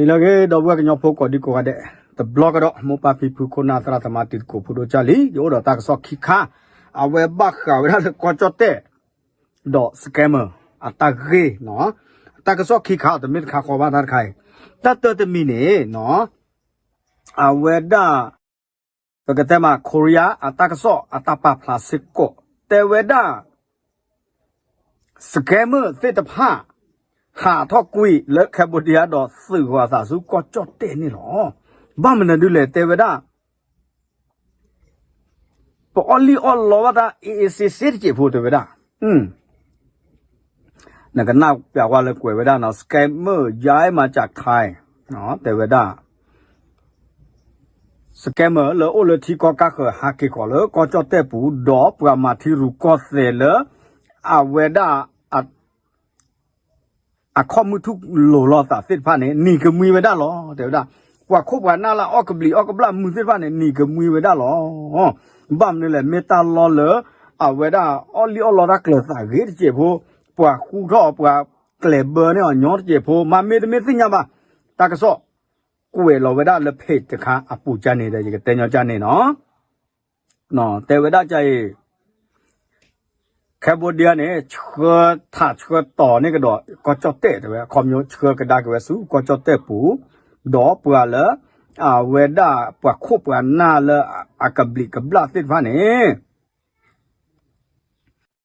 လၢအဂ့ၤ ဒီပုၢ်ဝဲၢ်ကညီဖိကိးဒံကိးဂၤဒဲး, တဘျီကဒီး မိၢ်ပၢ်ဖံဖု ခိၣ်နၢ်သရၣ်သမါ တံၤသကိးဖိဒိၣ်ကၢ်လံ, ယအိၣ်ဒီးတၢ်ကစီၣ်ခံခါ, အဝဲဘၣ်ဃးဝဲဒၣ်လၢကီၢ်ကၠီၣ်တဲၣ် ဒီး scammer အတၢ်ဂ့ၢ်နီၤ, တၢ်ကစီၣ်ခံခါအံၤ တမ့ၢ်တခါဃီဘၣ် တၢ်တခါအံၤ, တၢ်တၢတမံၤန့ၣ်နီၤ, အဝဲဒၣ် ပကတဲမး Korea အတၢ်ကစီၣ်အတၢ်ပာ်ဖျါစ့ၢ်ကီး တဲဝဲဒၣ် scammer သ့ၣ်တဖၣ် ဟးထီၣ်ကွံာ်လၢ Cambodia ဒီးသုးဂီၤအသးဆူကီၢ်ကၠီၣ်တဲၣ်န့ၣ်လီၤ. ဘၣ်မနုၤဒ်လဲၣ် တဲဝဲဒၣ် ပအီၣ်လံၣ်အီၣ်လီဘၣ်တၢ် အ့ၣ်အ့ၣ်စ့စ့တစဲးဖိ တဲဝဲဒၣ်, နကနၣ်ပျးကွၢ်လၢကွဲးဝဲဒၣ်နီၤ scammer ယါမၤစၢၤခဲ တဲဝဲဒၣ် scammer လၢအိၣ်လၢထံကီၢ်ကၢ်ဃၢၤ ဟးက့ၤဃီၤလၢကီၢ်ကၠီၣ်တဲၣ်ပူၤ ဒီးပှၤမၤထံရူၢ်ကီၢ်သဲးလၢ အဝဲဒၣ် အခီၣ်မုၢ်ထူၣ်လိၤလိာ်သးသ့ၣ်တဖၣ်န့ၣ် နံၤကမှံဝဲဒၣ်လီၤ တဲဝဲဒၣ်, ပှၤခိၣ်ပှၤနၢ်လၢအီၣ်ကဘျံးအီၣ်ကဘျၣ်မုာ်သ့ၣ်တဖၣ်န့ၣ် နံၤကမှံဝဲဒၣ်လီၤ. ဘၣ်မနုၤလဲၣ် မ့ၢ်တၢ်လီၢ်လၢ အဝဲဒၣ် အီၣ်လံၣ်အီၣ်လီတၢ်ကျၢၤသးဂ့ၤတစဲးဖိ, ပှၤဃူထီၣ်ပှၤကျဲၤဘၢန့ၢ်အီၤညီတစဲးဖိ မ့မ့ၢ်တမ့ၢ်သ့ၣ်ညါဘၣ်, တၢ်ကစီၣ် ကွဲးလီၤဝဲဒၣ်လၢ page တခါအပူၤကၢ်န့ၣ်ဒီး ယကတဲညီကၢ်န့ၣ်နီၤ တဲဝဲဒၣ်ကၢ်အံၤ Cambodia န့ၣ် ဆှၢထးဆှၢတီၤန့ၢ်ကဒီး ကီၢ်ကၠီၣ်တဲၣ်တဲဝဲ အခီပညီဆှၢကဒါက့ၤဝဲဆူကီၢ်ကၠီၣ်တဲၣ်ပူၤ, ဒီးပှၤလၢ အဝဲဒၣ်ပှၤခိၣ်ပှၤနၢ်လၢအကဘျံးကဘျၣ်သ့ၣ်တဖၣ်န့ၣ်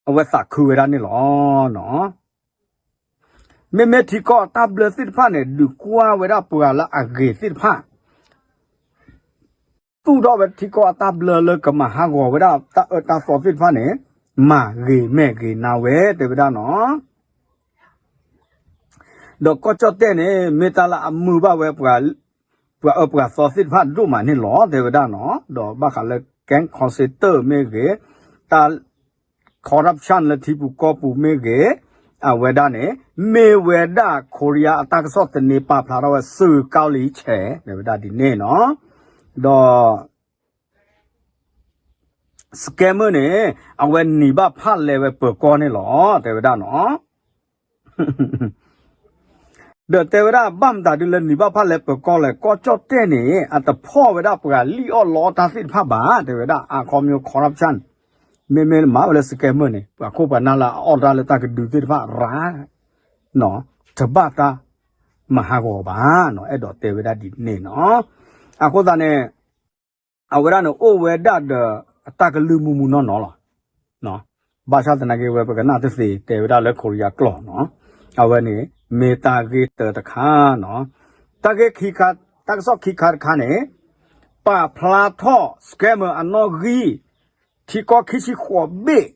အဝဲသးခုဝဲဒၣ်န့ၣ်လီၤ. မ့မ့ၢ်ထံကီၢ်အတၢ်ဘျၢသ့ၣ်တဖၣ်န့ၣ် ဒုးကွၢ်ဝဲဒၣ်ပှၤလၢအဂ့ၤသ့ၣ်တဖၣ် သူၣ်ထီၣ်ဝဲထံကီၢ်အတၢ်ဘျၢလၢကမၤဟးဂီၤဝဲဒၣ်တၢ်အၢတၢ်သီသ့ၣ်တဖၣ်န့ၣ် မၤဂ့ၤမဲာ်ဂ့ၤနါဝဲတဲဝဲဒၣ်နီၤ. ဒီးကီၢ်ကၠီၣ်တဲၣ်န့ၣ် မ့ၢ်တၢ်လၢအမုာ်ဘၣ်ဝဲ ပှၤအၢပှၤသီသ့ၣ်တဖၣ်ဒိၣ်မးန့ၣ်လီၤ တဲဝဲဒၣ်နီၤ. ဒီးဘၣ်ဃးလၢ gang ခီစ့တၢၣ်မ့ၢ်ဂ့ၤ, တၢ် corruption လၢထံပူၤကီၢ်ပူၤမ့ၢ်ဂ့ၤ, အဝဲဒၣ်န့ၣ် မ့ၢ်ဝဲဒၣ် Korea အတၢ်ကစီၣ်သန့ပာ်ဖျါထီၣ်ဝဲ စူးကၠီလံဆဲး တဲဝဲဒၣ်ဒ်န့ၣ်နီၤ. ဒီး scammer န့ၣ် အဝဲနံၤဘၣ်ဖၣ်လဲၤဝဲပၢၤကီၢ်န့ၣ်လီၤ တဲဝဲဒၣ်နီၤ. ဒီးတဲဝဲဒၣ် ဘၣ်မတၤဒုလၢနံၤဘၣ်ဖၣ်လဲၤပၢၤကီၢ်လဲၣ်, ကီၢ်ကၠီၣ်တဲၣ်န့ၣ် အတဖီၣ်ဝဲဒၣ်ပှၤလံၣ်အီၣ်လီတၢ်သ့ၣ်တဖၣ်ဘၣ် တဲဝဲဒၣ် အခီပညီ corruption မ့မ့ၢ်မၤဝဲလၢ scammer န့ၣ် ပှၤခိၣ်ပှၤနၢ်လၢအအီၣ်တၢ်လၢတၢ်ကဒုသ့ၣ်တဖၣ်ရၤ တဘၣ်တၢ်မၤဟးဂီၤဘၣ်နီၤ, အဲၣ်ဒိးတဲဝဲဒၣ်ဒ်န့ၣ်နီၤ. အဃိသတးန့ၣ် အဝဲဒၣ်န့ၣ် အိၣ်ဝဲဒၣ်ဒီးအတၢ်ကလုၢ်မုၢ်မုၢ်နီၢ်နီၢ်လီၤ. ဘၣ်ဆၣ်သနာ်က့ဝဲ ပကနၣ်တသ့ တဲဝဲဒၣ်လၢ Korea ကျိာ်နီၤ, အဝဲန့ၣ် မ့ၢ်တၢ်ဂ့ၢ်တၢတခါနီၤ. တၢ်ဂ့ၢ်ခံခါ, တၢ်ကစီၣ်ခံခါတခါန့ၣ် ပာ်ဖျါထီၣ် scammer အနီၣ်ဂံၢ် ထံကီၢ်ခံဆံဃိးဘ့ၣ်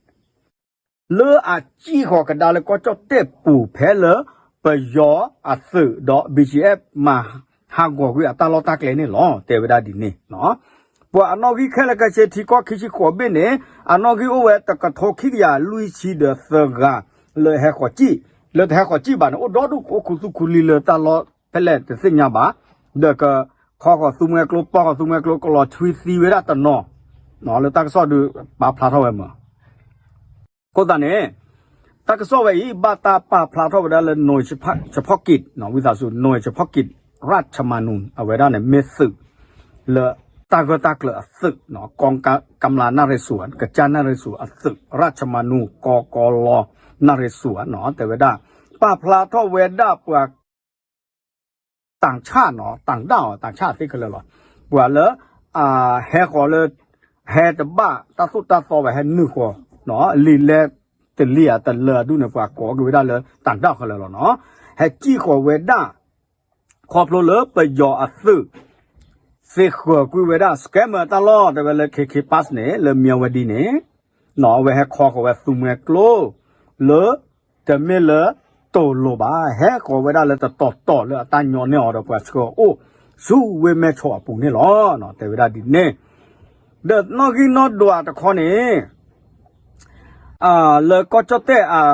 လၢအစံၣ်ဃီၤကဒါလၢကီၢ်ကၠီၣ်တဲၣ်ပူၤ ဖဲလၢပယီၤအသုးဒီး ဘီၣ်ကၠံၣ်အဲၣ် မၤဟးဂီၤကွံာ်အတၢ်လီၢ်တၢ်ကျဲန့ၣ်လီၤ တဲဝဲဒၣ်ဒ်န့ၣ်နီၤ. ပှၤအနီၣ်ဂံၢ်ခဲလၢာ်ခဲဆ့ ထံကီၢ်ခံဆံဃိးဘ့ၣ်န့ၣ် အနီၣ်ဂံၢ်အိၣ်ဝဲတကထိခံကယၤလွံၢ်ဆံဒီးသၢဂၤ လၢဟဲဃီၤစံၣ်, လၢတဟဲဃီၤစံၣ်ဘၣ်န့ၣ် အိၣ်ဒီဒူၣ်အိၣ်ခူသူၣ်ခူလံၤလၢတၢ်လီၢ်ဖဲလဲၣ်တသ့ၣ်ညါဘၣ်, ဒီးကခီဃီၤသူမှဲကျိ ပီၢ်ဃီၤသူမှဲကျိ ကလီၤထွံသံဝဲဒၣ်တနီၤ လၢတၢ်ကစီၣ်ဒုးပာ်ဖျါထီၣ်ဝဲမး. အဃိသတးန့ၣ် တၢ်ကစီၣ်ဝဲအံၤ ဘၣ်တၢ်ပာ်ဖျါထီၣ်ဝဲဒၣ်လၢ နွံဆဖီကံး ဝံသးစူၤ နွံဆဖီကံး ရၣ်ချမၤနူၤ အဝဲဒၣ်န့ၣ် မ့ၢ်သုးလၢတၢ်ဂၢၢ်တၢ်ကျၢၤအသုး, ကီကမျၢ်နၣ်ရံၣ်စူၤ ကစၢ်နၣ်ရံၣ်စူၤအသုး ရၣ်ချမၤနူၤ ကီကီလီနၣ်ရံၣ်စူၤနီၤ တဲဝဲဒၣ် ပာ်ဖျါထီၣ်ဝဲဒၣ်ပှၤ တၢ်ဆၣ်နီၤ တၢ်ဒၣ်အီၤ တၢ်ဆၣ်သ့ခဲလၢာ်လီၤ. ပှၤလၢ ဟဲဃီၤလၢ ဟဲတဘၣ်တၢ်သိၣ်တၢ်သီဘၣ် ဟဲနုာ်ဃီၤ လံာ်လဲတလံာ်အတလၢအဒူၣ်န့ၣ် ပှၤကိးက့ၤဝဲဒၣ်လၢတၢ်ဒၣ်ခဲလၢာ်လီၤနီၤ. ဟဲစံၣ်ဃီၤဝဲဒၣ် ခီဖျိလၢပယီၤအသုး သ့ဃၢၤကွံာ်ဝဲဒၣ် scammer တၢ်လီၢ် တဲဝဲလၢ KK Pass န့ၣ် လၢ မၠဲဝဲဒံ န့ၣ် နီၤ အဝဲဟဲခီဃီၤဝဲသူမှဲကျိ လၢ တမ့ၢ်လၢတိၢ်လိာ်ဘၣ် ဟဲဃီၤဝဲဒၣ်လၢတတီၤတီၤလၢအတၢ်ညီန့ၢ်အီၤဒီးပှၤဆှၢအိၣ်ဆူဝ့ၢ်မဲၢ်ဆီးအပူၤန့ၣ်လီၤ. တဲဝဲဒၣ်ဒ်န့ၣ် ဒီးနီၣ်ဂံၢ်နီၣ်ဒွးတခီန့ၣ် လၢကီၢ်ကၠီၣ်တဲၣ်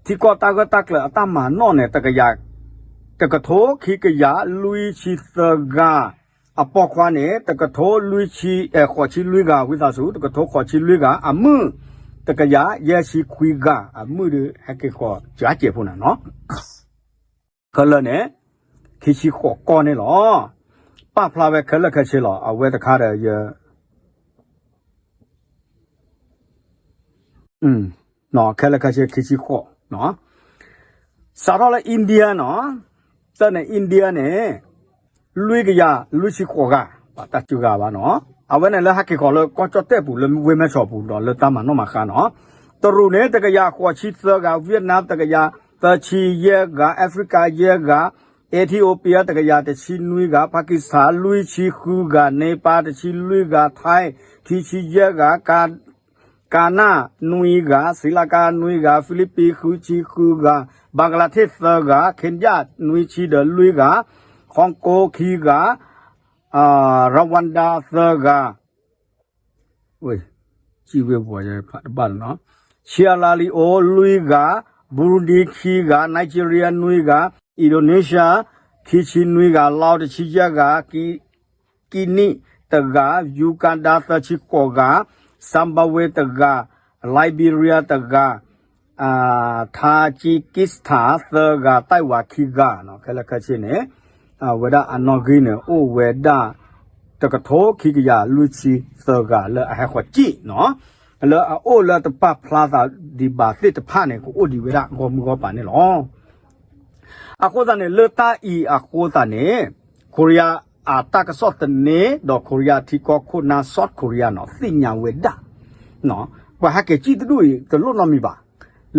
ထံကီၢ်တၢ်ဂၢၢ်တၢ်ကျၢၤအတၢ်မၤနီၣ်န့ၣ် တကယၤ တကထိခံကယၤလွံၢ်ဆံသၢဂၤ အပိာ်ခွါန့ၣ် တကထိလွံၢ်ဆံ ဃိးဆံလွံၢ်ဂၤ ဝံသးစူၤ တကထိဃိးဆံလွံၢ်ဂၤ အမုၢ် တကယၤယဲၢ်ဆံခွံဂၤ အမုၢ်ဒီး ဟဲက့ၤဃီၤစှၤစဲးဖိန့ၣ်နီၤ ခဲလၢာ်န့ၣ် ခံဆံဃိးကီၢ်န့ၣ်လီၤ. ပာ်ဖျါဝဲခဲလၢာ်ခဲဆ့လီၤ. အဝဲတခါဒီးယ ခဲလၢာ်ခဲဆ့ခံဆံဃိး, စးထီၣ်လၢ India နီၤ, တၢ်န့ၣ် India န့ၣ် လွံၢ်ကယၤလွံၢ်ဆံဃိးဂၤ, ပှၤတၢ်စုဂၤဘၣ်နီၤ, အဝဲန့ၣ်လၢဟဲက့ၤဃီၤလၢကီၢ်ကၠီၣ်တဲၣ်ပူၤလၢဝ့ၢ်မဲၢ်ဆီးပူၤဒီးလၢတၢ်မၤနီၣ်မၤဃါနီၤ, တရူးန့ၣ် တကယၤဃိးဆံသၢဂၤ, Vietnam တကယၤသၢဆံယဲၢ်ဂၤ, Africa ယဲၢ်ဂၤ, Ethiopia တကယၤတဆံနွံဂၤ, Pakistan လွံၢ်ဆံဃုဂၤ, Nepal တဆံလွံၢ်ဂၤ, Thai ခံဆံယဲၢ်ဂၤ, က ကၤနၣ်နွံဂၤ, စံလကါနွံဂၤ, Philippines ဃုဆံဃုဂၤ, Bangladesh သၢဂၤ, Kenya နွံဆံဒီးလွံၢ်ဂၤ, Congo ခံဂၤ, Rwanda သၢဂၤ, စံဝ့ပှၤတဘၣ်နီၤ, Sierra Leone လွံၢ်ဂၤ, Burundi ခံဂၤ, Nigeria နွံဂၤ, Indonesia ခံဆံနွံဂၤ, Laos တဆံယဲၢ်ဂၤ, ကံနံၣ်တဂၤ, Uganda သၢဆံဃိးဂၤ, Zimbabwe တဂၤ, Liberia တဂၤ, Tajikistan သၢဂၤ, Taiwan ခံဂၤ, ခဲလၢာ်ခဲဆ့န့ၣ် အဝဲဒၣ်အနီၣ်ဂံၢ်န့ၣ် အိၣ်ဝဲဒၣ် တကထိခံကယၤလွံၢ်ဆံသၢဂၤလၢအဟဲဃီၤစံၣ်နီၤ, လၢအအိၣ်လၢတပာ်ဖျါသးဒံးဘၣ်သ့ၣ်တဖၣ်န့ၣ် ကအိၣ်ဒံးဝဲဒၣ်ဂီၢ်မုၢ်ဂီၢ်ပၤန့ၣ်လီၤ. အဃိသတးန့ၣ် လၢတၢ်အံၤအဃိသတးန့ၣ် Korea အတၢ်ကစီၣ်သန့ဒီး Korea ထံကီၢ်ခိၣ်နၢ် South Korea နီၤ သ့ၣ်ညါဝဲဒၣ် ပှၤဟဲက့ၤစံၣ်တဒူၣ်အံၤ တလိၣ်နီတမံၤဘၣ်.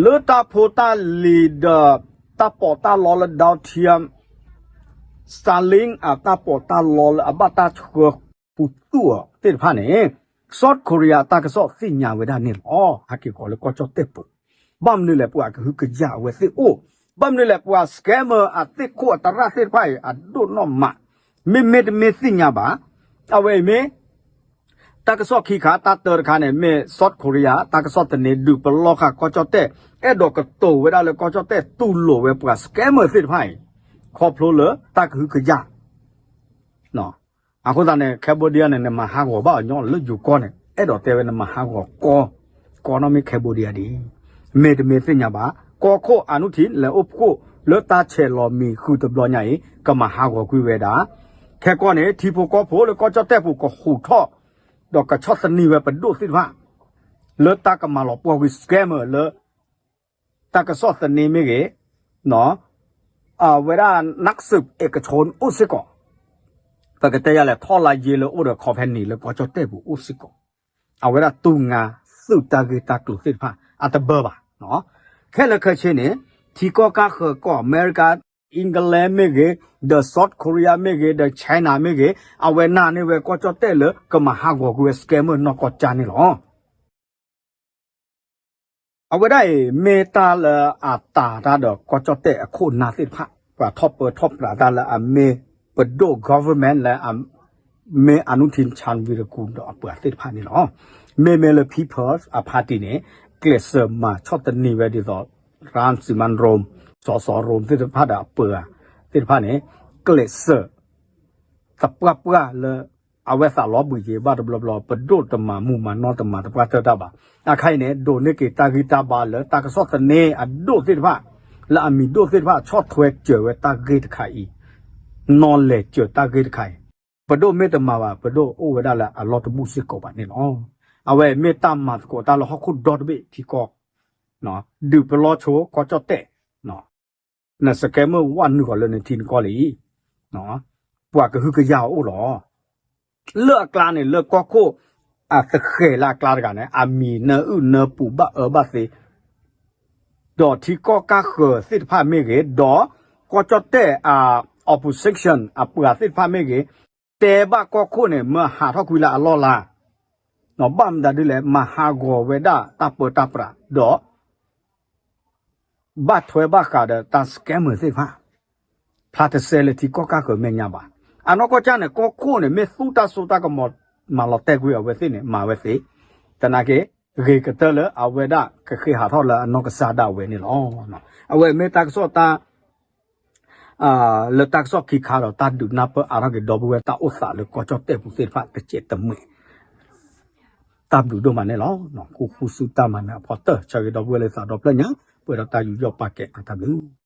လၢတၢ်ဖိတၢ်လံၤဒီး တၢ်ပီးတၢ်လီလၢ Downtown Starlink အတၢ်ပီးတၢ်လီလၢအဘၣ်တၢ်ဆှၢ ပူၤတူၢ်အီၤသ့ၣ်တဖၣ်န့ၣ် South Korea တၢ်ကစီၣ်သ့ၣ်ညါဝဲဒၣ်န့ၣ်လီၤ. ဟဲက့ၤဃီၤလၢကီၢ်ကၠီၣ်တဲၣ်ပူၤ, ဘၣ်မနုၤလဲၣ် ပှၤကဟုကယာ်အဝဲသ့ၣ်အိၣ်, ဘၣ်မနုၤလဲၣ် ပှၤ scammer အသ့ၣ်ခိၣ်အတရၣ်သ့ၣ်တဖၣ်အံၤ အဒိၣ်နီၢ်မး, မ့မ့ၢ်တမ့ၢ်သ့ၣ်ညါဘၣ်. အဝဲအံၤမ့ၢ် တၢ်ကစီၣ်ခံခါ တၢ်တၢတခါန့ၣ် မ့ၢ် South Korea တၢ်ကစီၣ်သန့ ဒုးပလီၢ်ဃာ်ကီၢ်ကၠီၣ်တဲၣ်, အဲၣ်ဒိးကတိၤဝဲဒၣ်လၢကီၢ်ကၠီၣ်တဲၣ်တူၢ်လိာ်ဝဲပှၤ scammer သ့ၣ်တဖၣ်အံၤ ခီဖျိလၢတၢ်ကဟုကယာ် အဃိသတးန့ၣ် Cambodia န့ၣ် နမၤဟးဂီၤဘၣ်အီၤညီလၢယိၤကီၢ်န့ၣ် အဲၣ်ဒိးတဲဝဲနမၤဟးဂီၤကီၢ်, ကီၢ်နီၣ်မ့ၢ် Cambodia ဒံး, မ့တမ့ၢ်သ့ၣ်ညါဘၣ်, ကီၢ်ခိၣ် Anutin လဲၤအိၣ်ဖှိၣ်လၢတၢ်ဆဲးလီၤမံၤဃုာ်တဘျီညါအံၤ ကမၤဟးဂီၤကွံာ်ဝဲဒၣ်, ခဲကီၢ်န့ၣ် ထံဖိကီၢ်ဖိလၢကီၢ်ကၠီၣ်တဲၣ်ပူၤကဟူးထီၣ် ဒီးကဆီၣ်သနံးဝဲပဒိၣ်သ့ၣ်တဖၣ် လၢတၢ်ကမၤလီၤပှီၢ်ကွံာ် scammer လၢ တၢ်ကစီၣ်သန့မ့ၢ်ဂ့ၤ, အဝဲဒၣ် นักสืบเอกชน အိၣ်စ့ၢ်ကီး, ပကတဲယၤလဲၣ် ထောက်လှမ်းရေး လၢအိၣ်ဒီး company လၢကီၢ်ကၠီၣ်တဲၣ်ပူၤအိၣ်စ့ၢ်ကီး, အဝဲဒၣ်တူၢ်ငါသုးတၢ်ဂ့ၢ်တၢ်ကျိၤသ့ၣ်တဖၣ် အတဘၢဘၣ်. ခဲလၢာ်ခဲဆ့န့ၣ် ထံကီၢ်ကၢ်ဃၢၤကီၢ် America, England မ့ၢ်ဂ့ၤ, the South Korea မ့ၢ်ဂ့ၤ, the China မ့ၢ်ဂ့ၤ, အဝဲနာ်န့ၢ်ဝဲကီၢ်ကၠီၣ်တဲၣ်လၢကမၤဟးဂီၤကွံာ်ဝဲ scammer နီၢ်ကီၢ်ကၠၢ်န့ၣ်လီၤ. အဝဲဒၣ်အံၤ မ့ၢ်တၢ်လၢအတၤတၢ်ဒီးကီၢ်ကၠီၣ်တဲၣ်အခိၣ်အနၢ်သ့ၣ်တဖၣ်, ပှၤထီၣ်ပၢထီၣ်ပြးတၢ်လၢအမ့ၢ်ပဒိၣ် government လၢ မ့ၢ် Anutin Charnvirakul ဒီးအပှၤသ့ၣ်တဖၣ်န့ၣ်လီၤ. မ့မ့ၢ်လၢ People's အ party န့ၣ် ကျဲးစၢးမၤဆီၣ်သနံးဝဲဒ်သိး ရၣ်စံမၣ်ရိၣ်, စီၤစီၤရိၣ်သ့ၣ်တဖၣ်ဒီးအပှၤ သ့ၣ်တဖၣ်န့ၣ် ကျဲးစၢး သပှၢ်ပှၢ်လၢ အဝဲသးလီၤဘှံးက့ၤဘၣ်တဘျီဘျီ ပဒိၣ်တမၤမူးမၤနီၢ်တမၤသပှၢ်တၢၢ်တၢ်ဘၣ်. အခါအံၤန့ၣ် ဒိးန့ၢ်က့ၤတၢ်ဂံၢ်တၢ်ဘါလၢတၢ်ကစီၣ်သန့အဒိၣ်သ့ၣ်တဖၣ်, လၢအမံၤဒိၣ်သ့ၣ်တဖၣ် ဆီၣ်ထွဲစၢၤဝဲတၢ်ဂ့ၢ်တခါအံၤ, နီၢ်လဲၤစၢၤတၢ်ဂ့ၢ်တခါအံၤ, ပဒိၣ်မ့ၢ်တမၤဘၣ် ပဒိၣ်အိၣ်ဝဲဒၣ်လၢအလီၢ်တဘူၣ်စ့ၢ်ကီးဘၣ်န့ၣ်လီၤ. အဝဲမ့ၢ်တၢ်မၤသကိးတၢ်လၢဟီၣ်ခိၣ်ဒီတဘ့ၣ်ထံကီၢ် ဒုးပလီၢ်ဆိကီၢ်ကၠီၣ်တဲၣ်, န scammer ဝဲနုာ်ဃီၤလၢနထံနကီၢ်လံ, ပှၤကဟုကယာ်အီၤအိၣ်လီၤ. လၢအကျါန့ၣ် လၢကီၢ်ခိၣ်အသဃဲၤလၢအကျါတဂၤန့ၣ် အမံၤနၢအုၣ်နၢပူၤဘၣ်အၢဘၣ်သီ, ဒီးထံကီၢ်ကၢ်ဃၢၤသ့ၣ်တဖၣ်မ့ၢ်ဂ့ၤ, ဒီးကီၢ်ကၠီၣ်တဲၣ်အ opposition အပှၤသ့ၣ်တဖၣ်မ့ၢ်ဂ့ၤ, တဲဘၣ်ကီၢ်ခိၣ်န့ၣ် မၢဟးထီၣ်ကွံာ်လၢအလီၢ်လၤ, ဘၣ်မတၤဒ်လဲၣ် မၤဟးဂီၤဝဲဒၣ်တၢ်ပၢတၢ်ပြး ဒီး ဘၣ်ထွဲဘၣ်ဃးဒီးတၢ် scammer သ့ၣ်တဖၣ်, ဖျါတစဲလၢထံကီၢ်ကၢ်ဃၢၤမဲာ်ညါဘၣ်. အနီၢ်ကီၢ်ကၢ်န့ၣ် ကီၢ်ခိၣ်န့ၣ် မ့ၢ်သူတၢ်စိတၢ်ကမီၤ မၤလီၤတဲာ်ကွံာ်အဝဲသ့ၣ်န့ၣ် မၤဝဲသ့, သနာ်က့ ဂ့ၤကတၢၢ်လၢအဝဲဒၣ်ကဃ့ဟးထီၣ်လၢအနီၢ်ကစၢ်ဒၣ်ဝဲန့ၣ်လီၤ. အဝဲမ့ၢ်တၢ်ကစီၣ်တၢ် လၢတၢ်ကစီၣ်ခံခါဒီး တၢ်ဒုးနၢ်ပၢၢ်အါထီၣ်က့ၤဒီပုၢ်ဝဲၢ်တၢ်အိၣ်သးလၢကီၢ်ကၠီၣ်တဲၣ်ပူၤသ့ၣ်တဖၣ်တစဲးတမှဲာ်, တၢ်ဘျုးဒိၣ်မးန့ၣ်လီၤ. ဃူဃူဆူတၢ်မၤနၢၤအဖီတၢၢ် ဆၢဂ့ၤဒီပုၢ်ဝဲၢ်လၢသးဒီဖျၢၣ်ညါ ပှဲၤဒီးတၢ်ယူးယီၣ်ပာ်ကဲအတၢ်ဘျုး